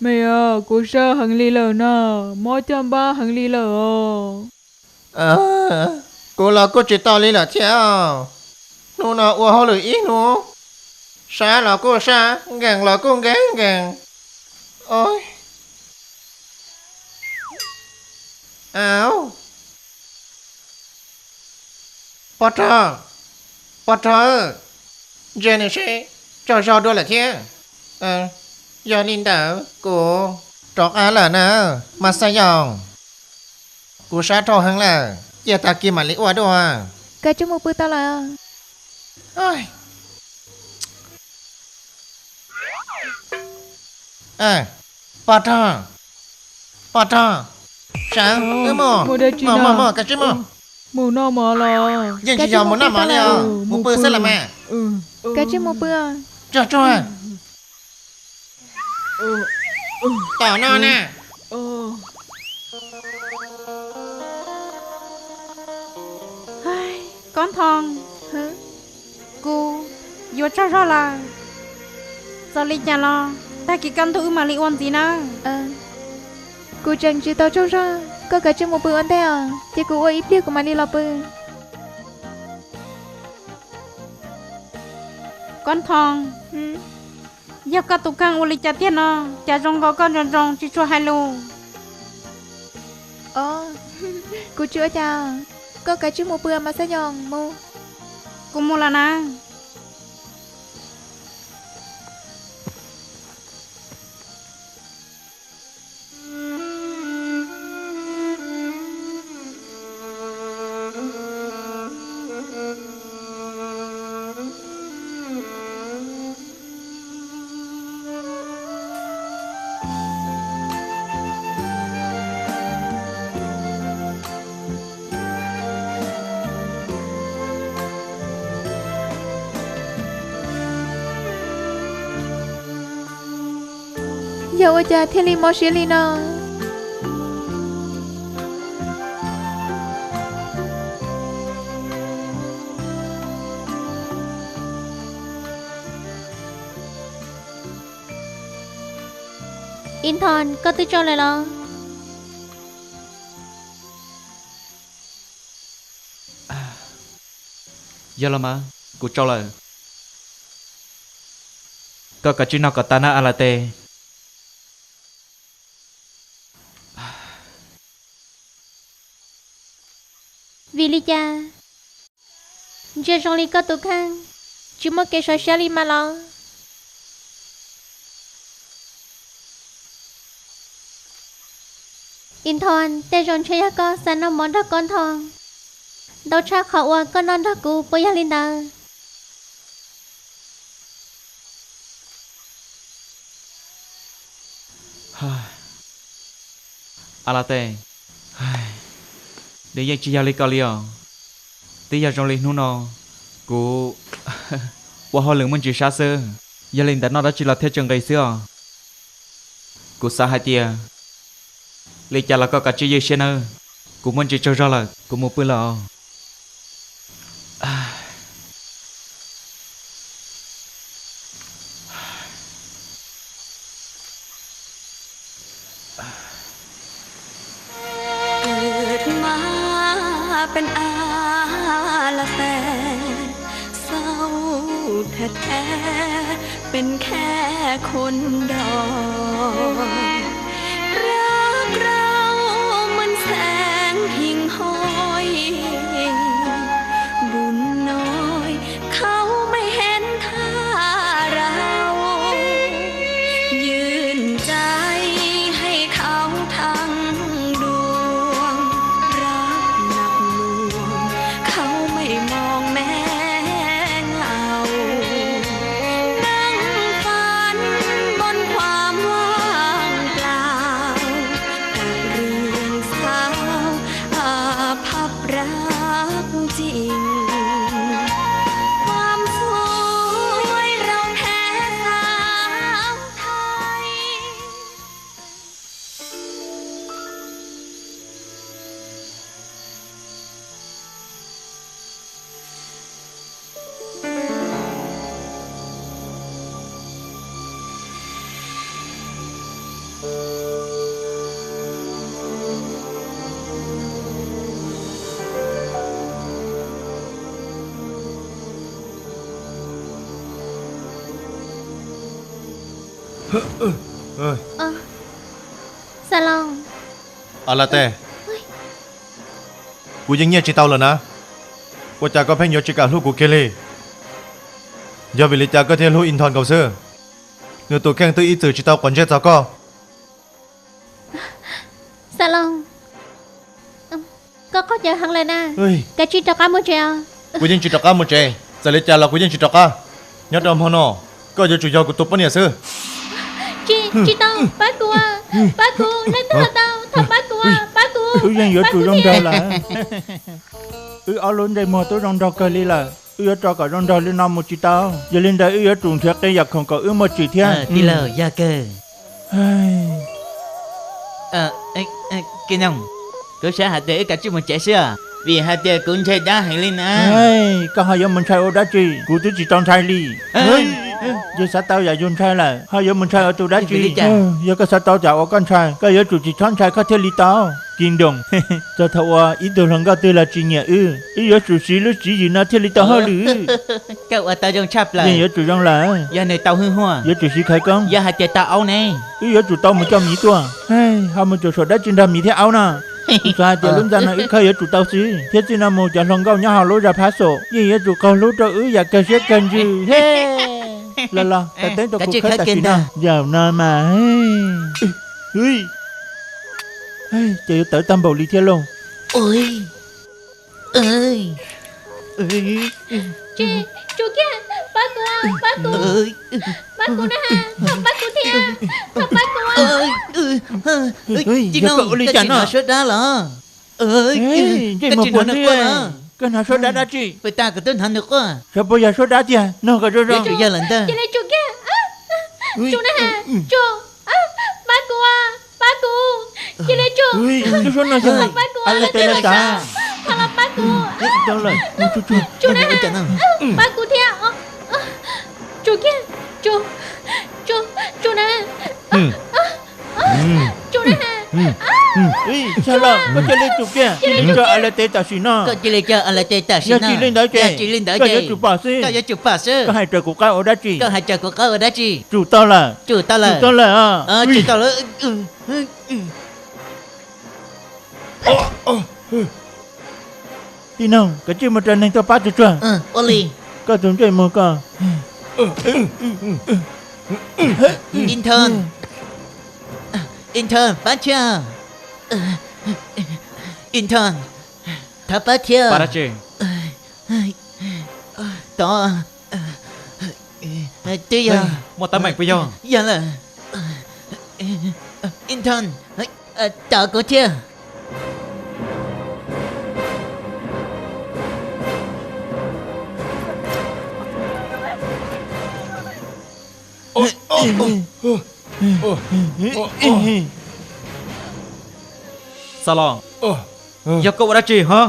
Me, kuv sab heev li lawm na, mob caj npab heev li lawm os. Kuv los kuj tsis tau li lawm thiab. Hnub no ua hauj lwm ib hnub, sab los kuj sab, nkees los kuj nkees nkees. Au, pog rog, pog rog, ntsia nws seb, tsaug zog dua lawm thiab. Yog li ntawd kuv rov qab lawm na, mas xaj yoos. Kuv sab dhau heev lawm, cia tag kis mam li ua dua. Kav tsij mus pw tau lawm. Pog rog, pog rog, sawv, wb mus, mus mus, kav tsij mus. Mus noj mov los? Yeej tsis yog mus noj mov li os, mus pw xwb los mas. Kav tsij mus pw. Tsuag tsuag. Tom no na. Kob Thoo, kuv yuav tsaug zog lawm. Txawm li cas los tag kis kaj ntug wb mam li ua ntxiv nawb. Kuv tseem tsis tau tsaug zog, koj kav tsij mus pw ua ntej os, ces kuv ua ib pliag kuv mam li los pw. Kob Thoo, yog koj tus kheej ua li cas tiag no, cas zoo nkaus koj ntsoov ntsoov tsis tshua hais lus? Kuv tsis ua cas, koj kav tsij mus pw mas Xab Yoos, mus. Kuv mus lawm na. Yog ua cas thiaj li mob siab li no? Ib Thoj, koj twb tsaug lawm los? Yog los mas, kuv tsaug lawm. Koj kav tsij noj kom tas na, A La Tes. Vim li cas ntsia zoo li koj tus kheej tsis muaj kev sov siab li mas los? Ib Thoj, tej zaum ntshe yog koj xav noj mov nrog Kob Thoo ntau tshaj qhov uas koj noj nrog kuv puas yog li ntawd? A La Tes, nws yeej tsis yog li ko li os. Twb yog zoo li hnub no kuv ua hauj lwm muaj ntsis sab xwb, yog li ntawd noj dab tsi los thiaj tsis nqis xwb os. Kuv xav hais tias li cas los koj kav tsij ywj siab nawb. Kuv muaj ntsis tsaug zog lawm, kuv mus pw lawm os. Xalos. Alates, kuv yeej nyiaj tsis tau lawm na, ua cas koj pheej yuav tsis kam hlub kuv kiag li? Yog vim li cas koj thiaj hlub Inthos nkaus xwb? Nws tus kheej twb ib txwm tsis tau quav ntsej txog koj. Xalos, koj qaug cawv heev lawm na, kav tsij rov qab mus tsev os. Kuv yeej tsis rov qab mus tsev, txawm li cas los kuv yeej tsis rov qab. Nyob rau hmo no, koj yuav tsum yog kuv tus poj niam xwb. Tsis, tsis tau, pab kuv, pab kuv, leej twg los tau, thov pab kuv, pab kuv. Wb yeej yuav tsum zoo nraug lawm. Wb ob lub ntsej muag twb zoo nraug kawg li lawm, wb yuav tso kom zoo nraug li no mus tsis tau. Yog li ntawd wb yuav tsum nrhiav qee yam khoom kom wb muaj tsim thiab. Tij laug, yog kawg. Kiv Noog, kuv xav hais tias wb kav tsij mus tsev xwb, vim hais tias kuv ntshai dab heev li na. Koj ho yuav mus ntshai ua dab tsi? Kuv twb tsis tau ntshai li. Yus xav tau yam yus ntshai lawm, ho yuav mus ntshai ua tus dab tsi? Yog koj xav tau yam uas koj ntshai, koj yuav tsum tsis txhob ntshai koj thiaj li tau. Kiv Noog, txog thaum uas ib tug hluas nkauj twg los tsis nyiam wb, wb yuav tsum siv lub tswv yim no thiaj li tau hauj lwm. Koj ua tau zoo tshaj plaws. Yeej yuav tsum zoo lawm. Yog nws tau hwj huam, yuav tsum siv khawv koob. Yog hais tias tau aub ne? Wb yuav tsum tau mus coj miv tuaj. Ho mus cuam suam dab tsi nrog miv thiab aub no? Kuv xav hais tias lub ntxa no wb khawb yuav tsum tau xwb, thiab txij no mus cov hluas nkauj nyob hauv lub zos Phab Xom yeej yuav tsum qaug hlub rau wb yam kawg siab kawg ntsws. Los los, tau teeb rau kuv khawb tam sim no. Zaum no mas, ces yuav tawv tag npaum li thiab lauj. Tsis, tsum kiag, pab kuv, pab kuv, pab kuv na, thov pab kuv thiab, thov pab kuv. Koj ua li cas no? Ntsej muag puas ntswg, koj hnov suab dab dab tsi? Sawv puas yog suab dab tiag, nug kom zoo zoo. Cia li tsum kiag, tsum na, tsum, pab kuv, pab kuv, cia li tsum. Lub suab no yog Alates los sav? Thov los pab kuv. Tsum na, pab kuv thiab. Tsum kiag, tsum, tsum na. Tsum na. Txhob los, koj cia li tsum kiag, cia li cog Alates tam sim no. Koj cia li cog Alates tam sim no. Yog tsis li ntawd ces, yog tsis li ntawd ces, koj yuav tsum pom xwb, koj yuav tsum pom xwb. Koj hais raws kuv qab ua dab tsi? Koj hais raws kuv qab ua dab tsi? Tsum tau lawm, tsum tau lawm, tsum tau lawm. Tij Noog, kav tsij mus raws neeg tuaj pab tsuag tsuag. Ua li. Koj tus ntsej muag ko. Intern, Intern, pab thiab. Intern, thov pab thiab. Pab dab tsi? Tod, twb yog muaj teeb meem puas yog? Yog lawm. Intern, tos kuv thiab. Xa los, yog koj ua dab tsi ho?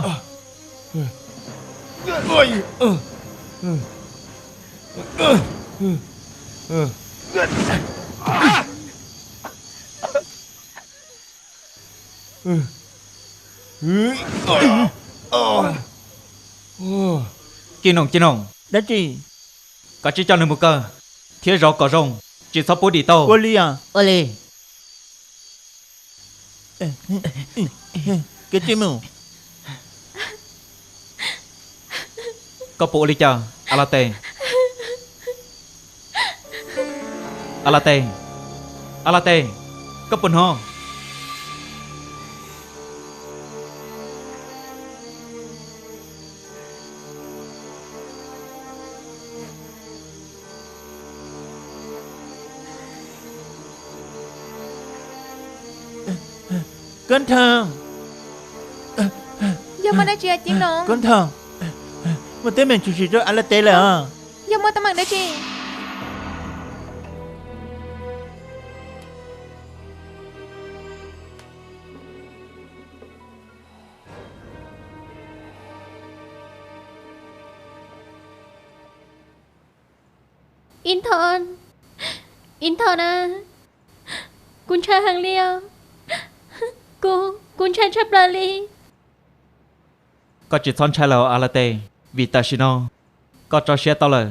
Ci Noom, Ci Noom. Dab tsi? Koj tsij coj nws mus kaw thiab zov kom zoo, tsis txhob pub dim tau. Ua li os. Ua li. Kev tsis mus. Koj puas ua li cas, A La Tes? A La Tes, A La Tes, koj puas hnov? Koj Nthoo. Yog muaj dab tsi os Ci Noom? Koj Nthoo, muaj teeb meem tshwm sim rau A La Tes lawm os. Yog muaj teeb meem dab tsi? Ib Nthoo, Ib Nthoo na, kuv ntshai heev li os. Kuv, kuv ntshai tshaj plaws li. Koj tsis txhob ntshai lawm A La Tes, vim tam sim no koj tso siab tau lawm.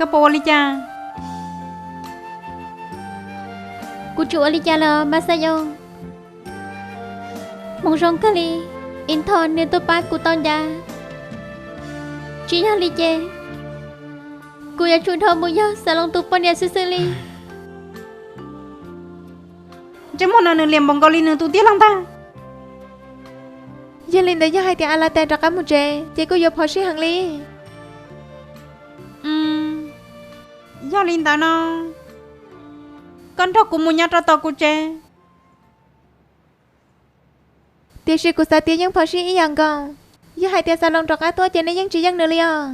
Koj puas ua li cas? Kuv tsis ua li cas li os Npaj Xab Yoo. Hmoov zoo kawg li, Ib Nthos nws tuaj pab kuv tau ncaj. Tsis yog li ces kuv yuav tsum dhau mus yog Xas Loos tus poj niam xwb xwb li. Ntsej muag no nws liam npaum nkaus li nws tus tij laug ntag. Yog li ntawd yog hais tias As Las Tes rov qab mus tsev ces kuj yuav phom sij heev li. Yog li ntawd no koj nrog kuv mus nyob rau tom kuv tsev. Tiam sis kuv xav tias yeej phom sij ib yam nkaus. Yog hais tias Xas Loos rov qab tuaj ces nej yeej tsis yeej nws li os.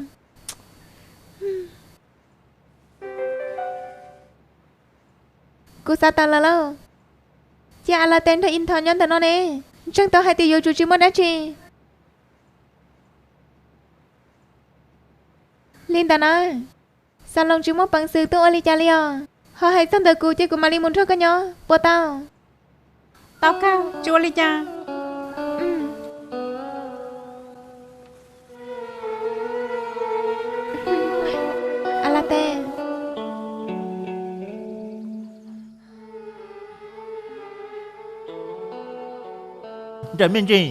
Kuv xav tas lawm lauj. Cia As Las Tes nrog Ib Nthos nyob ntawm no ne, ntseeg tau hais tias yuav tsum tsis muaj dab tsi. Li ntawd na, Xas Loos tsis muaj peev xwm tuaj ua li cas li os. Ho hais txog ntawm kuv ces kuv mam li mus nrog koj nyob puas tau? Tau kawg, tsis ua li cas. As Las Tes. Nram me ntsis.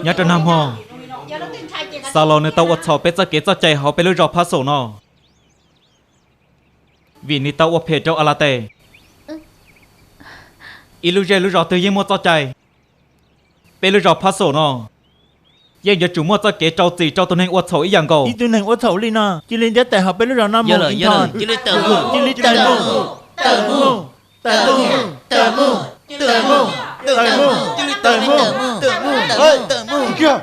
Nyob rau nag hmo, Xas Loos nws tau ua txhaum peb txoj kev txoj cai hauv peb lub zos Phab Xum no. Vim nws tau ua phem rau As Las Tes. Ib lub zej lub zos twg yeej muaj txoj cai. Peb lub zos Phab Xum no yeej yuav tsum muaj txoj kev rau txim rau tus neeg ua txhaum ib yam nkaus. Ib tug neeg ua txhaum li no cia li ntiab tais hauv peb lub zos no mus. Cia li tawm mus, cia li tawm mus, tawm mus, tawm mus, tawm mus, tawm mus, tawm mus, tawm mus, tawm mus.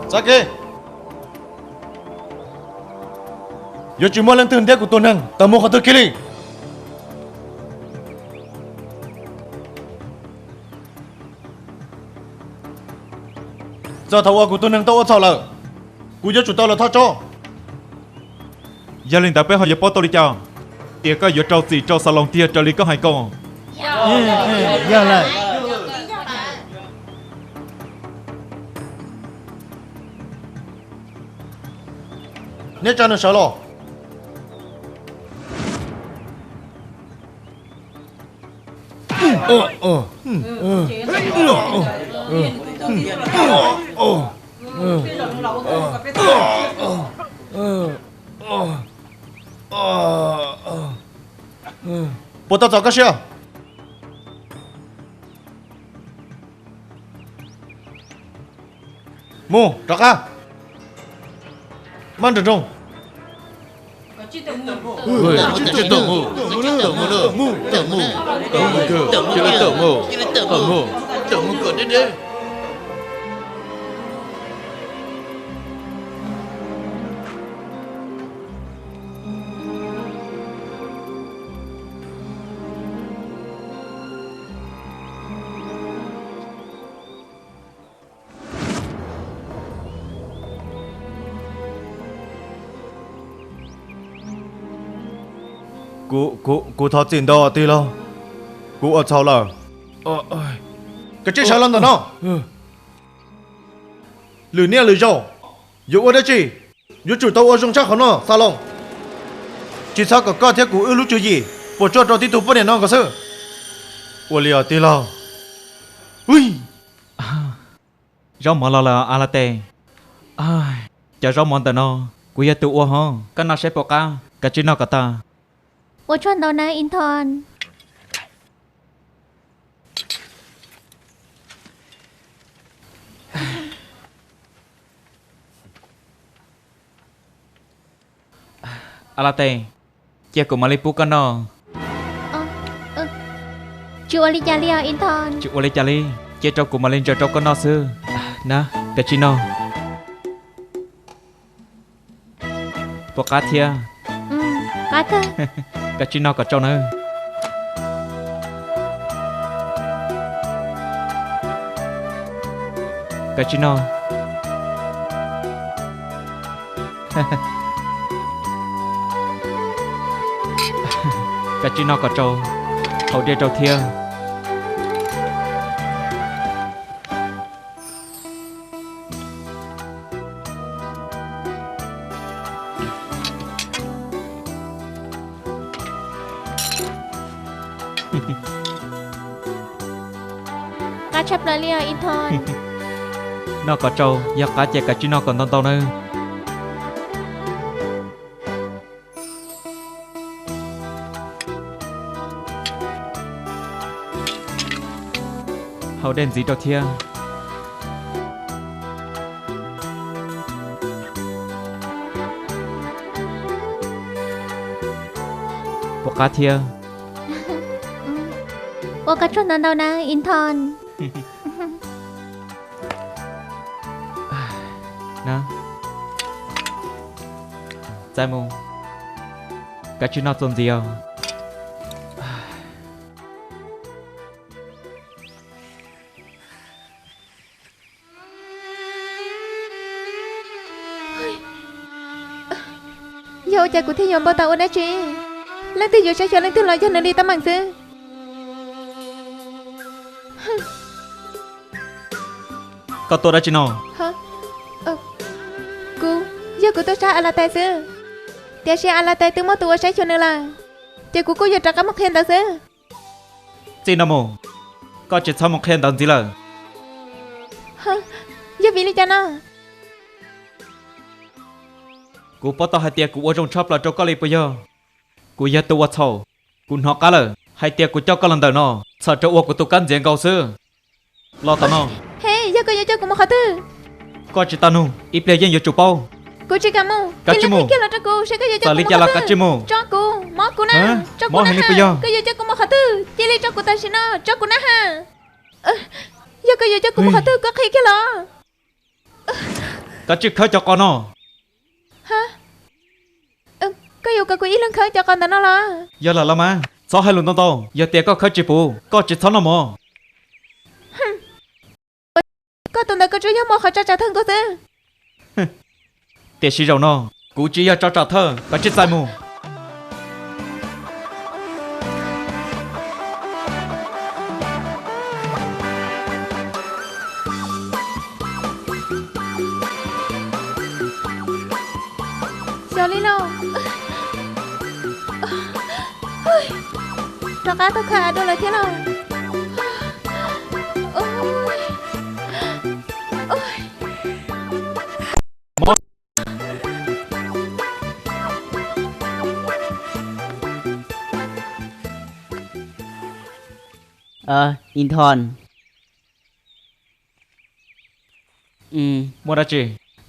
Txav kev. Yuav tsis muaj leej twg ntiab kuv tus neeg, tawm mus qhov twg kiag li. Txog thaum uas kuv tus neeg tau ua txhaum lawm, kuv yuav tsum tau los thov tso. Yog li ntawd peb ho yuav paub tau li cas tias koj yuav rau txim rau Xas Loos tiag raws li koj hais ko? Yog lawm. Neb tsa nws sawv los. Puas tau txaus koj siab? Mus rov qab. Maj nroos nroos. Tawm mus, tawm mus, tawm mus, tawm mus, tawm mus, tawm mus kom deb deb. Kuv, kuv thov txim ntau tij laug, kuv ua txhaum lawm. Koj tsis sawv los ntawm no. Lwm niaj lwm zaus yuav ua dab tsi yuav tsum tau ua zoo tshaj qhov no Xas Loos. Tsis txhob kom koj thiab kuv wb lub tswv yim puas tsuaj rau tib tug poj niam no nkaus xwb. Ua li os tij laug. Zaub mov los lawm As Las Tes. Cov zaub mov ntawm no kuv yog tus ua hov, koj noj saib puas qab, kav tsij noj kom tag. Ua tsaug ntau nawb Ib Nthos. As Las Tes, cia kuv mam li pub koj noj. Tsis ua li cas li os Ib Nthos. Tsis ua li cas li, cia rau kuv mam li ntsaws rau koj noj xwb. Na, kav tsij noj. Puas qab thiab? Qab kawg. Kav tsij noj kom tsau nawb. Kav tsij noj. Kav tsij noj kom tsau, haus diaj rau thiab. Qab tshaj plaws li os Ithon. Noj kom tsau, yog qab ces kav tsij noj kom ntau ntau nawb. Haus dej ntxiv rau thiab. Puas qab thiab? Ua koj tsaug ntau ntau na Ithon. Na, txav mus, kav tsij noj txuas ntxiv os. Yog ua cas kuv thiaj yuav npau taws ua dab tsi? Leej twg yuav saib xyuas leej twg los yog nws li tab meeg xwb. Koj tuaj dab tsi no? Kuv, yog kuv tuaj saib A La Tais xwb, tiam sis A La Tais twb muaj tus uas saib xyuas nws lawm, ces kuv kuj yuav rov qab mus qhia ntawd xwb. Txij no mus, koj tsis txhob mus qhia ntawd ntxiv lawm. Yog vim li cas no? Kuv paub tau hais tias kuv ua zoo tshaj plaws rau koj li puas yog? Kuv yog tus ua txhaum, kuv hnov qab lawm hais tias kuv coj koj los ntawm no txhawm rau ua kuv tus kab ntxias nkaus xwb. Los tom no. He, yog koj yuav coj kuv mus qhov twg? Koj tsis tau nug, ib pliag yeej yuav tsum paub. Kuv tsis kam mus. Kav tsij mus. Txawm li cas los kav tsij mus. Tso kuv, mob kuv na. Mob heev li puas yog? Koj yuav coj kuv mus qhov twg? Cia li tso kuv tam sim no, tso kuv na ha. Yog koj yuav coj kuv mus qhov twg koj qhia kiag los. Kav tsij khawb cov qos no. Koj yuav kom kuv ib leeg khawb cov qos ntawm no los? Yog lawm los mas, txhob hais lus ntau ntau, yog tias koj khawb tsis puv, koj tsis txhob noj mov. Koj tus ntawd koj tsuas yog muaj qhov tso tsam thawj nkaus xwb. Tiam sis zaum no, kuv tsis yog tso tsam thawj, kav tsij txais mus. Xyov li lauj. Rov qab tau khawb av dua lawm thiab lauj. Ithon. Muaj dab tsi?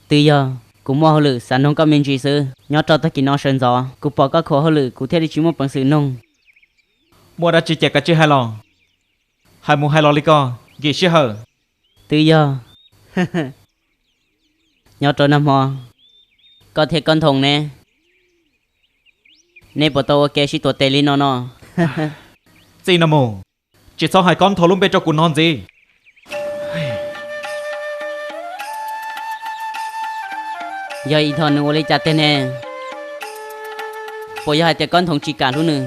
Twb yog kuv muaj hauj lwm xav noog koj me ntsis xwb. Nyob rau tag kis no sawv ntxov kuv pom koj khuam hauj lwm kuv thiaj li tsis muaj peev xwm noog. Muaj dab tsi ces kav tsij hais los. Hais mus hais los li ko, nkim sij hawm. Twb yog. Nyob rau nag hmo, koj thiab Koj Nthoom ne, neb puas tau ua ke sib tuav tes li no no? Txij no mus, tsis txhob hais Koj Nthoom lub npe rau kuv hnov ntxiv. Yog Ithon nws ua li cas tiag ne? Puas yog hais tias Koj Nthoom tsis kam hlub nws?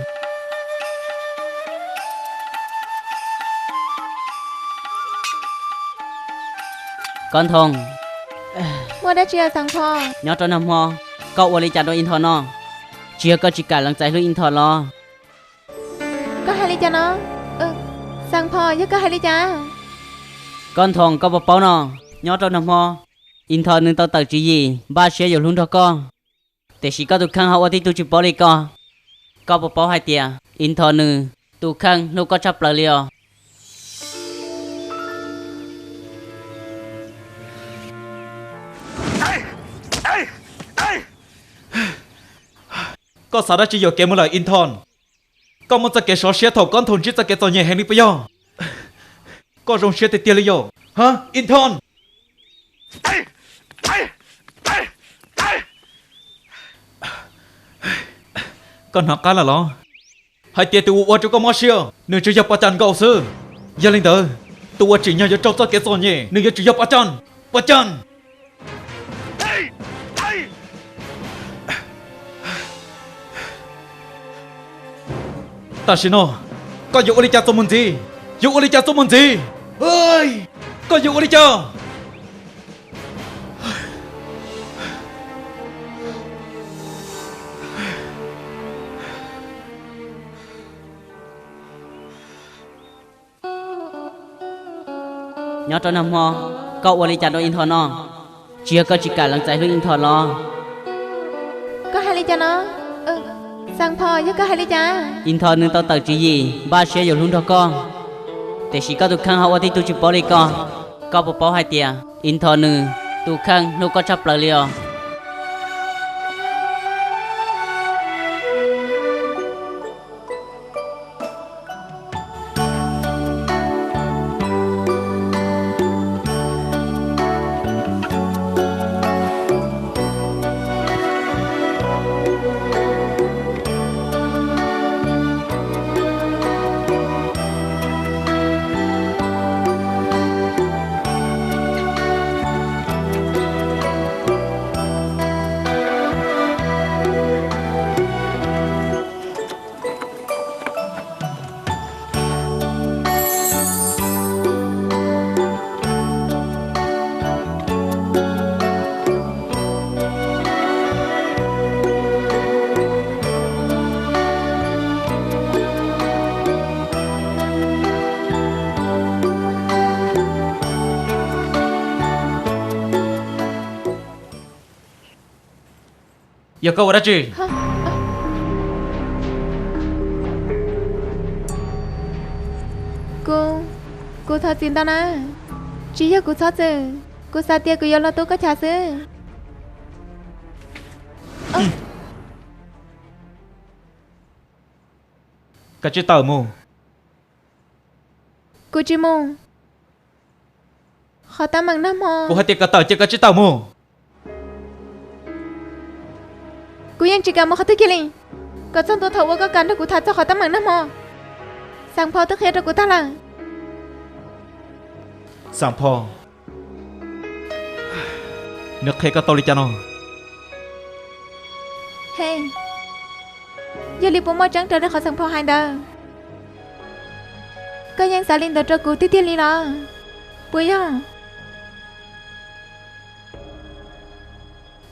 Koj Nthoom. Muaj dab tsi os Xeev Pho? Nyob rau nag hmo, koj ua li cas rau Ithon no? Tsis yog koj tsis kam lees txais hlub Ithon los? Koj hais li cas no? Xeev Pho, yog koj hais li cas? Koj Nthoom, koj puas paub no? Nyob rau nag hmo, Ithon nws tau tawm tswv yim npaj siab yuav hlub nrog koj, tiam sis koj tus kheej ho ua tib tug tsis paub li ko. Koj puas paub hais tias Ithon nws tus kheej hlub koj tshaj plaws li os? Koj xav dab tsi yuam kev mus lawm Ithon? Koj muaj txoj kev sov siab thaum Koj Nthoom ntsib txoj kev txom nyem heev li puas yog? Koj zoo siab tiag tiag li yom? Ha, Ithon! Koj hnov qab lawm los? Hais tias tus uas ua rau koj mob siab, nws tsuas yog Pov Cas nkaus xwb. Yog li ntawd, tus uas tsim nyog yuav raug txoj kev txom nyem, nws yuav tsum yog Pov Cas. Pov Cas! Tam sim no, koj yuav ua li cas txuas mus ntxiv? Yuav ua li cas txuas mus ntxiv? Koj yuav ua li cas? Nyob rau nag hmo, koj ua li cas rau Ib Nthos no? Tsis yog koj tsis kam lees txais hlub Ib Nthos los? Koj hais li cas no? Xeem Phos, yog koj hais li cas? Ib Nthos nws tau tawm tswv yim npaj siab yuav hlub nrog koj, tiam sis koj tus kheej ho ua tib tug tsis paub li ko. Koj puas paub hais tias Ib Nthos nws tus kheej hlub koj tshaj plaws li os? Yog koj ua dab tsi? Kuv, kuv thov txim ntau na. Tsis yog kuv txhob txwm, kuv xav tias kuv yuav los tu koj chav xwb. Koj tsij tawm mus. Kuv tsis mus. Qhov teeb meem nag hmo. Kuv hais tias koj tawm ces koj tsij tawm mus. Kuv yeej tsis kam mus qhov twg kiag li. Kom txog ntua thaum uas koj kam nrog kuv tham txog qhov teeb meem nag hmo. Xeem Phos twb qhia rau kuv tag lawm. Xeem Phos, nws qhia koj tau li cas no? He, yog li puas muaj tseeb raws li qhov Xeem Phos hais ntawd? Koj yeej xav li ntawd rau kuv tiag tiag li los? Puas yog?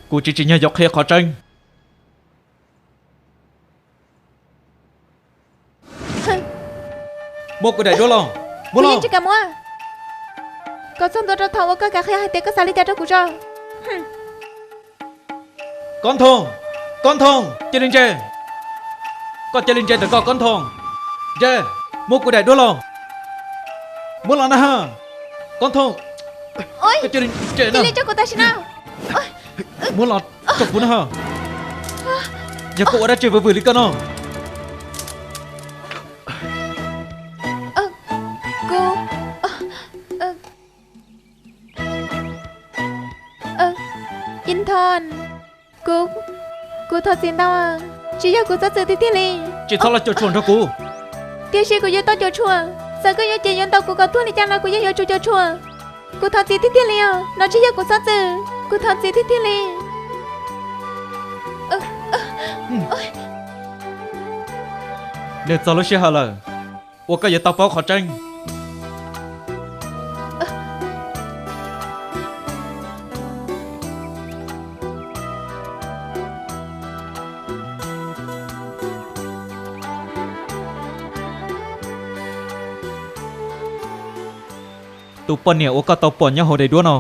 Kuv tsis tsim nyog yuav qhia qhov tseeb. Muab kuv daim duab los. Muab los. Tsis kam muab. Kom txog ntua rau thaum uas koj kam qhia hais tias koj xav li cas rau kuv tso. Kob Nthooj, Kob Nthooj, cia li ntse. Koj cia li ntse ntawm koj Kob Nthooj. Ntse, muab kuv daim duab los. Muab los na ha. Kob Nthooj, koj cia li ntse na. Muab los rau kuv na ha. Yog koj ua dab tsi vwm vwm li koj no? Kuv, Ib Nthos, kuv, kuv thov txim ntau, tsis yog kuv txhob txwm tiag tiag li. Tsis txhob los cuam tshuam nrog kuv. Tiam sis kuv yuav tau cuam tshuam, txawm koj yuav cem yuav ntaus kuv kom tuag li cas los kuv yeej yuav tsum cuam tshuam. Kuv thov txim tiag tiag li os, no tsis yog kuv txhob txwm, kuv thov txim tiag tiag li. Nws txog lub sij hawm lawm uas koj yuav tau paub qhov tseeb. Tus poj niam uas koj tau pom nyob hauv daim duab no,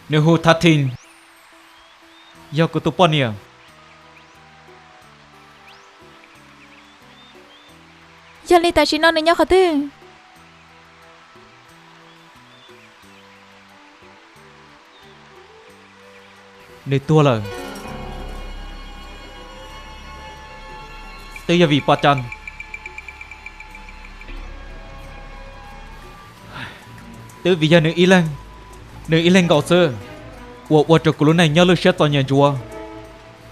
nws hu Tha Thi, yog kuv tus poj niam. Yog li tam sim no nws nyob qhov twg? Nws tuag lawm. Twb yog vim Pa Cas, twb vim yog nws ib leeg, nws ib leeg nkaus xwb, uas ua rau kuv lub neej nyob lub siab txom nyem ntsuav,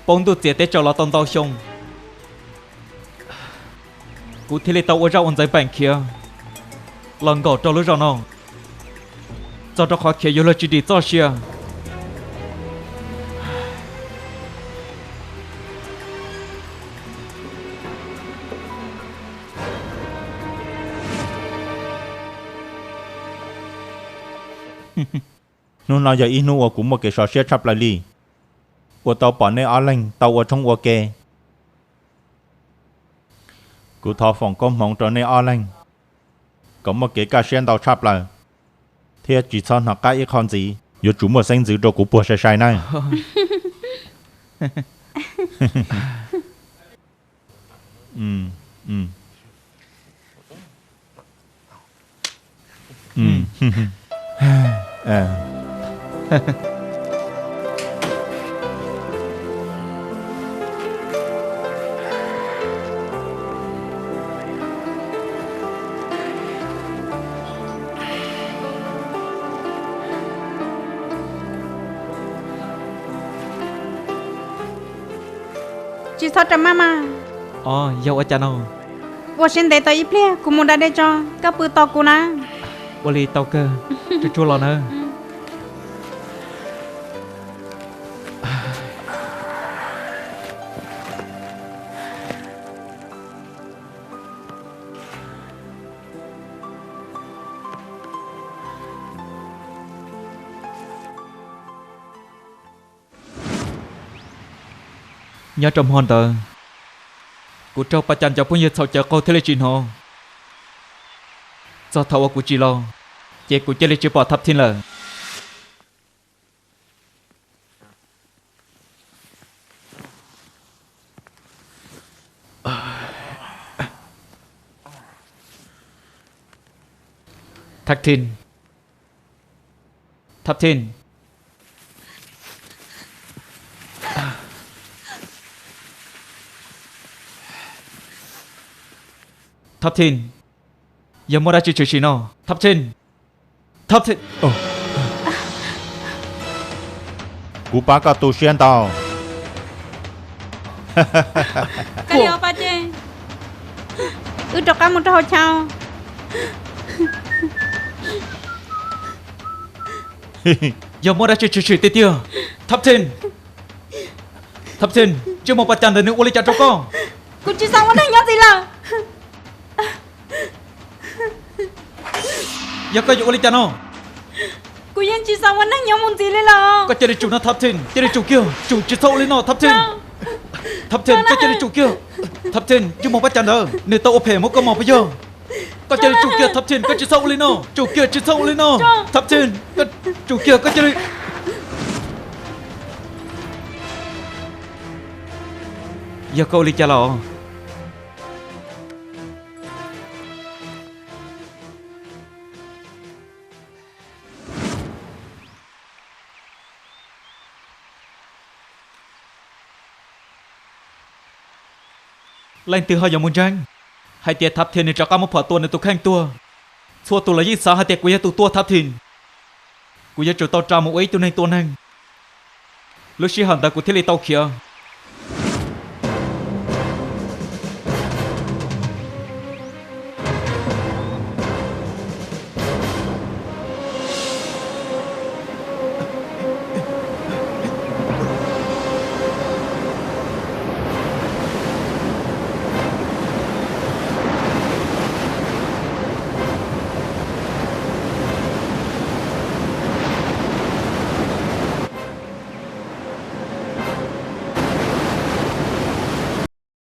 poob ntuj txias teb tsaus los tau ntau xyoo. Kuv thiaj li tau ua zaj ua ntxeev peem khiav los nkaum rau lub zos no, txog rau qhov khiav yuav luag tsis dim txoj sia. Hnub no yog ib hnub uas kuv muaj kev sov siab tshaj plaws li, uas tau pom nej ob leeg tau ua tshoob ua ke. Kuv thov foom koob hmoov rau nej ob leeg, kom muaj kev kaj siab ntau tshaj plaws. thiab tsis txhob hnov qab ib qho ntxiv. Yuav tsum muaj xeeb ntxwv rau kuv puag sai sai na. Tsis txhob rawm maj mas. Os, yog ua cas no? Ua siab ntev tau ib pliag, kuv mus da dej tso, koj pw tos kuv na. Ua li tau kawg, tsuag tsuag los na. Nyob rau hmo ntawd, kuv raug Paj Cas cov phooj ywg txhaum cawv qaug thiaj li tsis hnov. Txog thaum uas kuv tsim los, ces kuv cia li tsis pom Thab Thin lawm. Thab Thin. Thab Thin. Thab Thin, yog muaj dab tsi tshwm sim no? Thab Thin. Thab Thin. Kuv pab koj tu siab ntau. Wb rov qab mus rau hauv chaw. Yog muaj dab tsi tshwm sim tiag tiag? Thab Thin. Thab Thin, Tswj Moos Paj Cas ntawd nws ua li cas rau koj? Kuv tsis xav ua neeg nyob ntxiv lawm. Yog koj yuav ua li cas no? Kuv yeej tsis xav ua neeg nyob mus ntxiv li lawm. Koj cia li tsum no Thab Thin, cia li tsum kiag, tsum, tsis txhob ua li no Thab Thin. Thab Thin, koj cia li tsum kiag. Thab Thin, Tswj Moos Paj Cas ntawd nws tau ua phem muab koj mos puas yog? Koj cia li tsum kiag Thab Thin, koj tsis txhob ua li no, tsum kiag, tsis txhob ua li no. Thab Thin, koj tsum kiag, koj cia li. Yog koj ua li cas los? Leej twg ho yuav mus ntseeg hais tias Thab Thin nws rov qab muab phom tua nws tus kheej tuag? Txhua tus los yeej xav hais tias kuv yog tus tua Thab Thin. Kuv yuav tsum tau ras mus ua ib tug neeg tua neeg, lub sij hawm ntawd kuv thiaj li tau khiav.